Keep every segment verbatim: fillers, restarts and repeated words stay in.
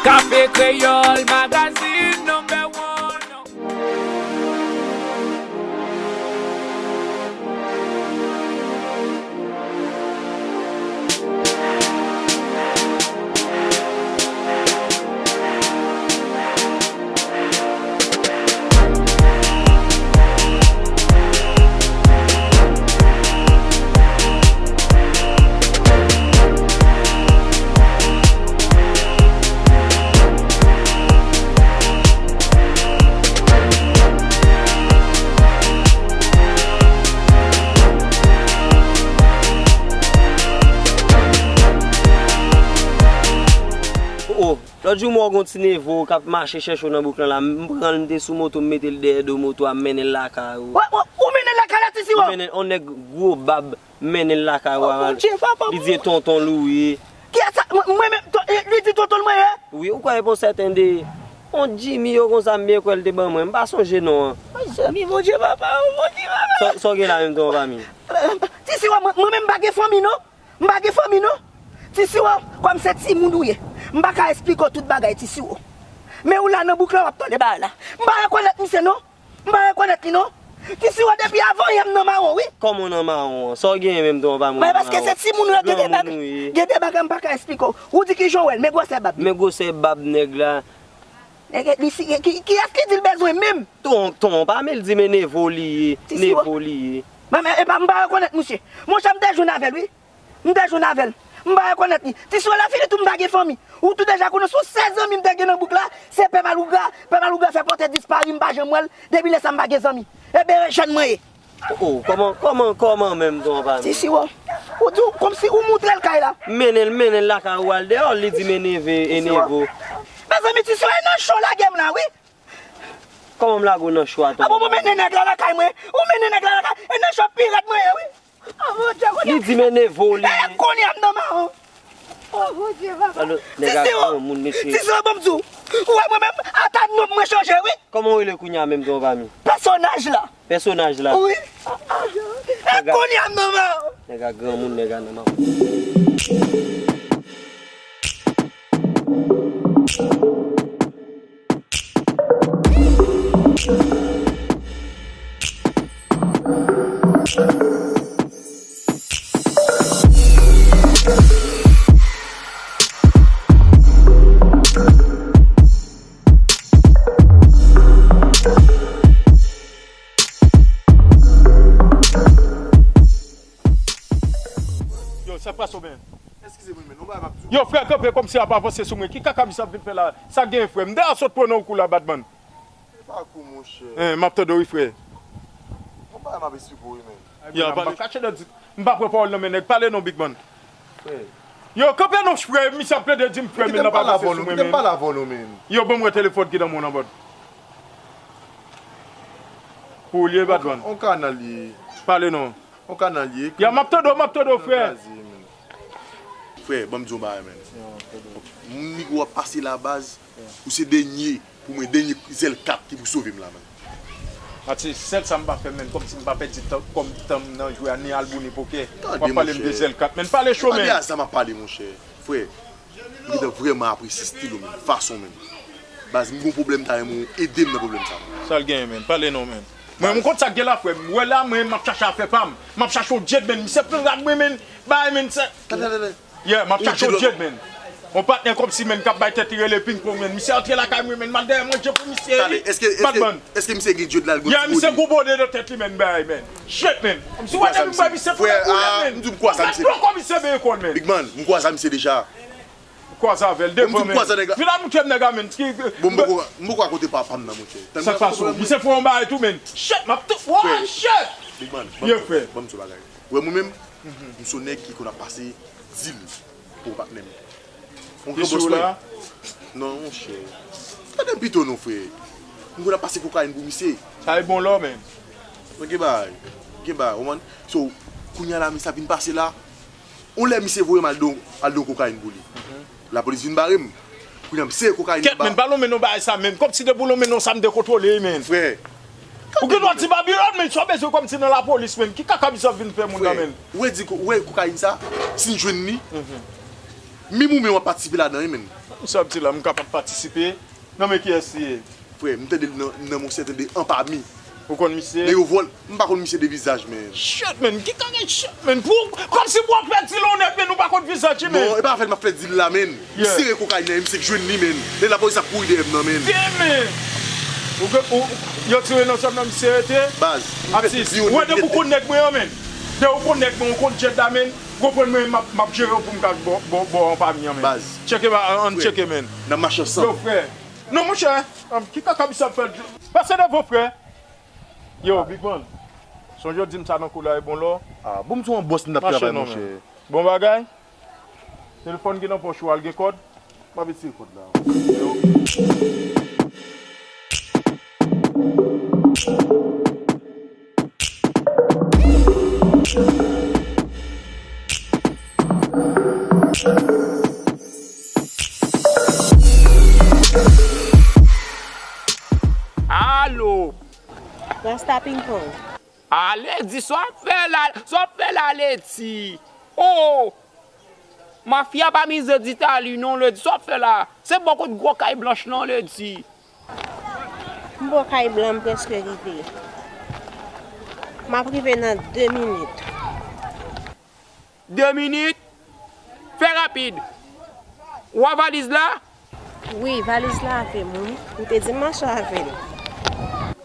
Kafe Kreyòl Magazine number one. Oh, oh. Lòt jou m wè w gon ti nevo k ap mache chèche w nan bouk lan la. M pran l, m te sou moto, m mete l dèyè do moto a, m mennen l lakay ou. Ou, ou, ou mennen l lakay la, Ti Siwo? M mennen l, on nèg gwo bab, m mennen l lakay ou. Oh, Bondye, papa, li di e tonton l ou ye. Kiyès sa? Mwen, mwen menm, to-, e, li di tonton l mwen ye? Wi, ou kwè e pa yon sèten de, on Jimmy yo konsa, m byen kwè l te ban mwen. M pa sonje non an. Mezanmi, Bondye, papa, oh, Bondye, papa. Sa, sa w gen la menm, tonton Pami? Ti Siwo, mwen, mwen menm m pa gen fanmi non. M pa gen fanmi non. Ti Siwo, kòm se timoun ou ye, m pa ka esplike w tout bagay, Ti Siwo. Men ou la nan bouk la, w ap tande bagay la. M pa rekonèt misye non. M pa rekonèt li non. Ti Siwo, depi avan yè m nan mawon, wi. Kòman w nan mawon an? Sa w genyen menm, tonton Pami? Mwen, paske se timoun yo, gen de bagay, gen de bagay m pa ka esplike w. Ou di ki jan w wè l, men gwosè bab li. Men gwosè bab nèg la. Nèg li si, ki, kiyès ki di l bezwen menm? Tonton Pami, l di men nevo li ye, nevo li ye. Mwen, men, epa m pa rekonèt misye. Monchè, m te jwenn avè l, wi. M te jwenn avè l. M pa rekonèt li. Ti Siwo, lè fini tou, m pa gen fanmi. Ou tou deja konnen, sou sèz zanmi m te gen nan bouk la, se Pè Malougra. Pè Malougra fè pòtè dispari, m pa janm wè l. Depi lè sa, m pa gen zanmi. E bere jèn mwen ye. Oh, oh, kòman, kòman, kòman menm, tonton Pami? Ti Siwo, ou di w kòmsi ou moutre l kay la. Mennen l, mennen l lakay ou al dèyè, li di men neve, e nevo. Mezanmi, Ti Siwo, e nan cho lage m la, wi. Kòman m lage w nan cho a, tonton? Bon, bon, mennen nèg la lakay mwen. Ou mennen nèg la lakay. E nan cho pi rèd mwen ye, wi. Oh, Bondye, Bondye. Li di men nevo li ye. E kounye a m nan mawon. Oh, Bondye, papa. Alò, nèg a granmoun, mesye. Ti Siwo, ban m di w. Ou wè mwen menm, ata non mwen chanje, wi. Kòman w rele kounye a menm, tonton Pami? Pèsonaj la. Pèsonaj la. Wi. E kounye a m nan mawon. Nèg a granmoun, nèg a nan mawon. Yo, sa k pase w menm? Eskize mwen, men, yon bagay m ap di w. Yo, frè, kanpe kòmsi y ap avanse sou mwen. Ki kaka misye ap vin fè la? Sa k genyen, frè? M dèyè sot pran nan yon kou la, Badman. E pa kou, monchè. Hein, m ap tande w, wi, frè. Yon bagay m ap esplike w, wi, men. Yo, m p ap kache dèyè di, m pa pran pawòl nan men nèg. Pale non, Big Man. Frè. Yo, kanpe non, frè. Misye ap plede di m frè, men nan pa avanse sou mwen, men. Kite m pale avè w non, men. Yo, ban m wè telefòn ki nan men w nan, bòd. Pou w li ye, Badman. On kanal li ye. Pale non. On kanal li ye. Ya, m ap tande w, m ap tande w, frè. Frè, ban m di w yon bagay, men. Moun mikwo ap pase la, baz. Ou se dènye, pou mwen, dènye zèl kat ki pou sove m la, men. Atis, sèl sa m pa fè, men, kòmsi m pa pèdi tan, kòm tan m nan jwe a, ni albou, ni pokè. W ap pale m de zèl kat, men, pale cho, men. Tande a sa m ap pale, monchè. Frè, m gentan vrèman apresye stil ou, men, fason, men. Baz, m gon pwoblèm, ta renmen w ede m nan pwoblèm sa, men. Sa l genyen, men? Pale non, men. Mwen, m konn sa k gen la, frè. M wè la, mwen, m ap chache afè pa m. M ap chache yon djed, men. Misye pran rad mwen, men. Bay, men, sa. Tande, tande, tande. Yeah, m ap chache yon djed, men. Yon patnè kòmsi, men, k ap bay tèt li rele ping pong, men. Misye antre lakay mwen, men. M al dèyè manje pou misye. Tande, èske, èske, èske misye gen djed la, l gon ti bone? Yeah, misye gon bone nan tèt li, men, bay, men. Shit, men. Kòmsi w wè depi m wè misye tou nan koulè, men. M di w kwaze misye. Gad twò kòm misye benyen kò l, men. Big Man, m kwaze misye deja. Kwaze avè l devan, men. Vin al moutre m nèg la, men. Bon, m poko, m poko rakonte papa m nan, monchè. Sa k pase w? Misye fè yon bagay tou, men. Shit, m ap tou, oh, shit. Big Man, ban m, ban m di w bagay. Ou wè mwen menm, m se yon nèg ki konn ap pase dil pou patnè m. On gran bòs mwen. Non, monchè. Gade m pito non, frè. M konn ap pase kokayin pou misye. Sa e bon lò, men. Mwen gen bagay. Gen bagay, ou konprann? So, kounye a la, misye ap vin pase la. On lè misye voye m al don, al don kokayin pou li. Lapolis vin bare m. Kounye a m sere kokayin anba. Kèt, men, pa lonmen non bagay sa, men. Kòmsi depi w lonmen non sa, m dekontwole, men. Frè. Ou gen dwa di Babilòn, men, sa w bezwen kòmsi nan lapolis, men. Ki kaka misye ap vin fè moun nan, men? Ou wè di ko-, ou wè kokayin sa, si n jwenn li, Menm ou menm w ap patisipe ladan, wi, menn. Sa w ap di la, m kapab patisipe? Non, men kiyès li ye? Frè, m tande l nan, nan, monchè, tande anpami. Ou konn misye? Nèg yo vòl, m pa konn misye de vizaj, menn. Shit, menn, ki kare shit, menn? Pou, kòmsi pou w ap fè dil onèt, menn, ou pa konn vizaj li, menn? Non, e pa afè m ap fè dil la, menn. M sere kokayin nan, e misye k jwenn li, menn. E lapolis ap kouri dèyè m nan, menn. Demen, ou, ou, yo tire nan zòn nan, misye rete? Baz, m fè dil onèt. Wè, depi w konn nèg mwen an, menn. Depi w konn nèg mwen, ou konn djèd la, menn. Konprann mwen, m ap, m ap jere w pou m ka ba w, ba w, ba w anpami an, menn. Baz. Tcheke, ann tcheke, menn. N ap mache ansanm. Yo, frè. Non, monchè, ki kaka misye ap fè? Pase devan, frè. Yo, Big Man. Sonje w di m sa nan kou la, e bon lò. Ah, bon, m sou yon bòs, m t ap travay, monchè. Bon bagay. Telefòn ki nan pòch ou a, l gen kòd? M ap retire kòd la. Alo! Rasta Pingpong. A, Ledi, sa w ap fè la, sa w ap fè la, Ledi? Oh! Mafya pa mize di tali non, Ledi, sa w ap fè la? Se bò kot gwo kay blanch lan, Ledi. M bò kay blan, m prèske rive. M ap rive nan de minit. De minit? Fè rapid. Ou a valiz la? Wi, valiz la avè m, wi. Ou te di m mache avè l.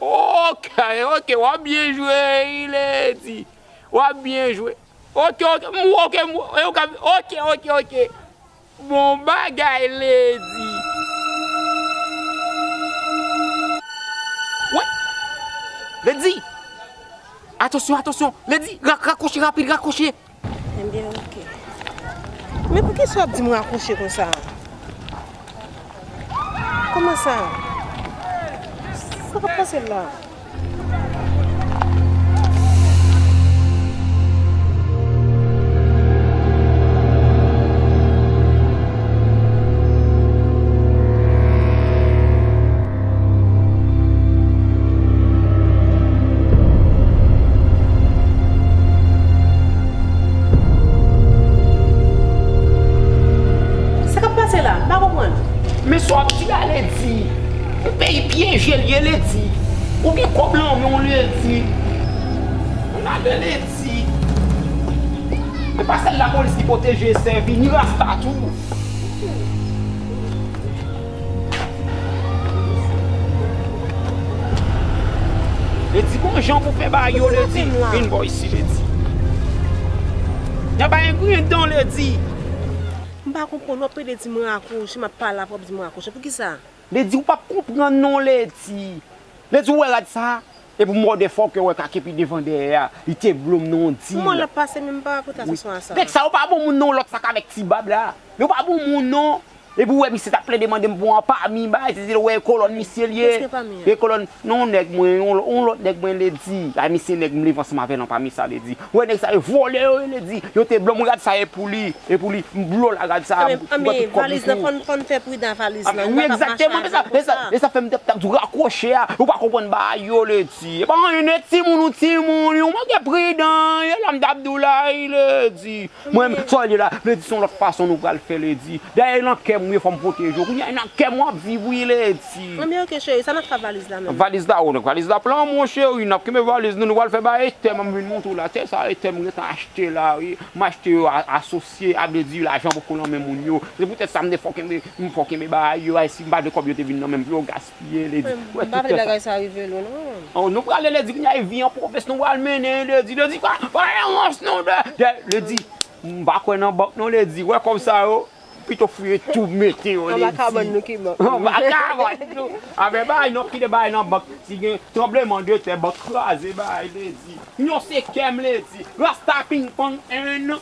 Ok, ok, w ap byen jwe, wi, Ledi. W ap byen jwe. Ok, ok, m, ok, m, ok, ok, ok. Bon bagay, Ledi. Wi. Ledi. Atansyon, atansyon. Ledi, ra-, rakwoche rapid, rakwoche. Ebyen, ok. Men poukisa w ap di m rakwoche konsa? Kòman sa? Sa k ap pase la? Sa k ap pase la? M pa konprann. Men sa w ap di la, Ledi. Yon peyi pyeje l ye, Ledi. Ou gen kòb nan men w, Ledi. Ann ale, Ledi. E pa sèl lapolis ki pwoteje e sèvi, ni rasta tou. Ledi, gon jan pou fè bagay yo, Ledi. Vin bò isi, Ledi. Nan pa gen griyen dan, Ledi. M pa konprann, w ap pede di m rakwoche, m ap pale avè w, w ap di m rakwoche. Poukisa? Ledi, ou p ap konprann non, Ledi. Ledi, ou wè rad sa? Epi mòdèfòkè wè k ak epi devan dèyè a, li te blo m nan yon dil. Kòman l ap pase menm pa kote asosyon a sa? Nèg sa yo pa bon moun non, lòt sa k avèk ti bab la. Yo pa bon moun non. Epi ou wè misye t ap plede mande m pou anpami bay, se, se wè e kolòn misye l ye. Kiyès ki anpami a? E kolòn, non, nèg mwen, yon, yon lòt nèg mwen, Ledi. A, misye nèg m leve ansanm avè l anpami sa, Ledi. Ou wè nèg sa yo vòlè yo ye, Ledi. Yo te blo m, rad sa e pou li. E pou li, m blo la, gad sa, m pran tout kòb li pou ou. Valiz nan, fò n, fò n fè pridan valiz nan. Wi, egzakteman, e sa, e sa, e sa fè m t ap, t ap di w rakwoche a. Ou pa konprann bagay yo, Ledi. E pa anyen, e timoun ou timoun, ou manke pridan, e la m t ap di w la, wi, Ledi. Mwen, sa w ye la, Ledi, se yon lòt fason nou pral fè, Ledi. Dayè, e nan kè m ou ye, fò m pwoteje w. Kounye a, e nan kè m w ap viv, wi, Ledi. Anben, ok, cheri, sa n ap fè valiz la menm? Valiz la, o, valiz la plan, mon cheri, n ap kenbe valiz nou, nou pral fè bagay etèm, m vin montre w la, tè sa, etèm, m gentan achte la, wi. M achte yo a, asosye, a vle di lajan poko nan men moun yo. Se poutèt sa m te fò kenbe, m fò kenbe bagay yo, ay si m pa vle kòb yo te vin nan men m pou yo gaspiye, Ledi. Mwen, m pa vle bagay sa rive nou, non. Oh, nou prale, Ledi, kounye a e vi an pwovens nou pral mennen, Ledi, Ledi, pa, pa gen rans non, de, de, Ledi, m pa kwè nan bank non, Ledi, wè kòb sa yo, pito fouye tou mete yo, Ledi. Anba kabann nou ki bank. Anba kabann nou. Avè bagay, nou ap kite bagay nan bank, si gen tranbleman de tè, bank kraze bagay, Ledi. Yon se kè m, Ledi. Rasta pingpong, en.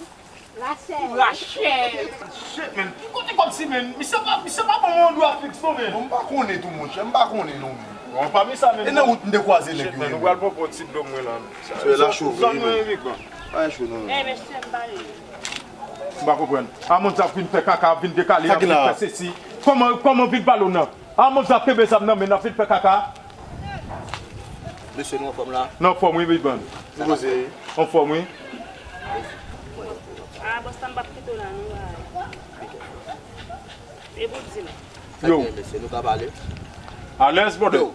Rachel. Rachel. Shit, men. Ki kote kòb si, men? Misye pa, misye pa ban mwen yon dwa fiks, non, men. Bon, m pa konnen tou, monchè. M pa konnen, non, men. Bon, pami sa, men. E nan wout m te kwaze nèg yo, men. Shit, men. Nou pral pran ti dlo mwen la. Se la chove, men. Pa cho, non, men. Eh, mesye, m pale. M pa konprann. A, moun sa ap vin fè kaka, ap vin dekale, ap vin fè sesi. Kòman, kòman vin pale w nan? A, moun sa ap kenbe zam nan, men n ap vin fè kaka. Mesye, nou anfòm la? Nou anfòm, wi, Big Man. Ou poze? Anfòm, wi. Ah, bòs la, m p ap kite w la, non, bye. Yo. Sa gen, mesye, nou ka pale? Alèz, brother. Yo.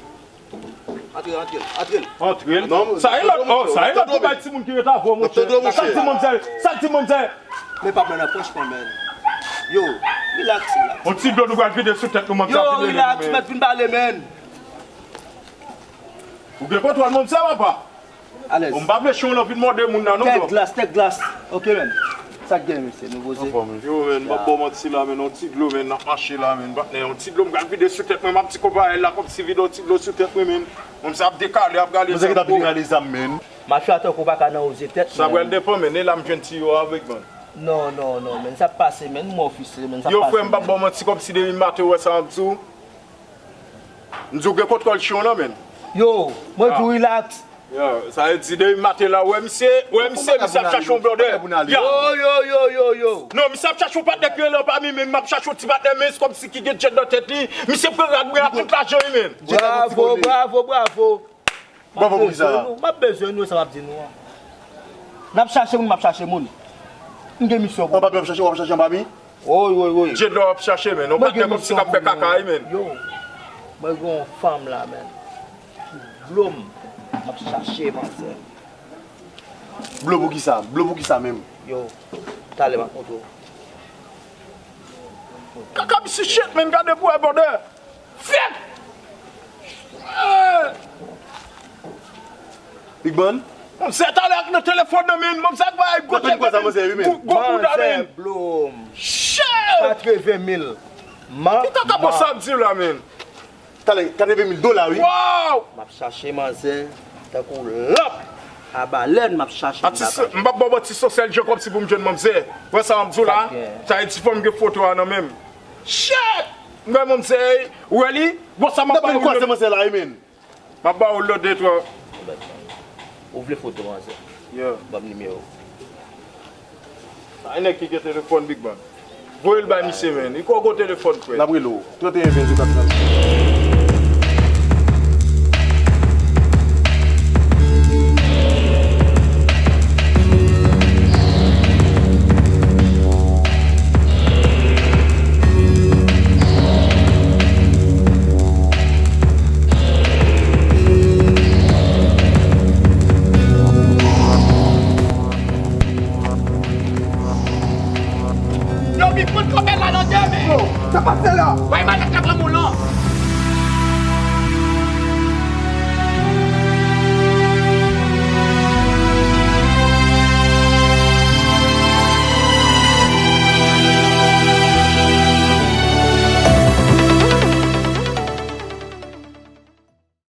Antre, antre, antre. Antre. Non, sa e lòt, oh, sa e lòt pou bay timoun ki ret avè w, monchè. Sa di manzè, sa di manzè. Men pa pran nan pòch mwen, men. Yo, relax, relax. On ti dlo nou pral vide sou tèt nou, manzè. Yo, relax, mèt vin pale, men. Ou gen kontwòl, manzè, papa. Alèz. Bon, m pa vle chon nan vin mòde moun nan, non, bro. Tèt glas, tèt glas. Ok, men. Sa k gen, mesye, nou poze. Anfòm, yo, men, m p ap ba w manti la, men, on ti dlo, men, n ap mache la, men, patnè, on ti dlo, m pral vide sou tèt mwen, m ap di konpayèl la, kòmsi vide on ti dlo sou tèt mwen, men. Bon, sa ap dekale, ap gale. Mwen se ki t ap vin rale zam, men. Mafya tankou pa ka nan oze tèt, men. Sa pral depann, men, e la m jwenn ti yo avèk, man. Non, non, non, men, sa ap pase, men, m ofisye, men, sa ap pase. Yo, frè, m p ap ba w manti, kòmsi depi maten, ou wè sa m ap di w. M di w gen kontwòl chyon nan, men. Yo, mwen di w relax. Yo, sa vle di depi maten la, wè misye, wè misye, misye ap chache yon brother. Yo, yo, yo, yo, yo. Non, misye ap chache yon patnè ki rele anba mi, men m ap chache yon ti patnè, men se kòmsi ki gen djèd nan tèt li. Misye pran rad mwen ak tout lajan li, men. Bravo, bravo, bravo. Bravo pou kisa? M ap bezwen nou, m ap bezwen nou, sa m ap di nou an. N ap chache moun, m ap chache moun. M gen misyon pou nou. Anba mi w ap chache, w ap chache anba mi? Woy, woy, woy. Djed la w ap chache, men. Yon patnè kòmsi k ap fè kaka, wi, men. Yo, mwen gen yon fanm la, men. Dlo m, m ap chache manzè. Blo pou kisa? Blo pou kisa menm? Yo, talè m ap montre w. Kaka misye shit, men, gade pou wè, brother. Fèt! Big Man? Manzè talè ak nan telefòn nan, men. Manzè ak bay gwo tchèk, men. Gwo bouda, men. Blom. Shit! Katreven mil. Ki kaka bon sa ap di la, men? Talè, katreven mil dola, wi. Wow! M ap chache manzè tankou lanp a balèn, m ap chache. Atis, m ap ba w ti sosèl jan kòmsi pou m jwenn manzè. Wè sa m ap di w la? Sa vle di fò m gen foto a nan men m. Shit! M wè manzè, ou wè li? Bon, sa m ap ba w. N ap kwaze manzè la, wi, men. M ap ba w lòt de twa. Ou vle foto manzè? Yeah. Ban m nimewo. Ay, nèg ki gen telefòn, Big Man. Voye l bay misye, men. Li ko gon telefòn, frè. N ap rele w. Trannteyen ven zekat trant. Yo, Big Man kanpe la nan de men. Sa pase la? Bay malèt la ban moun lan.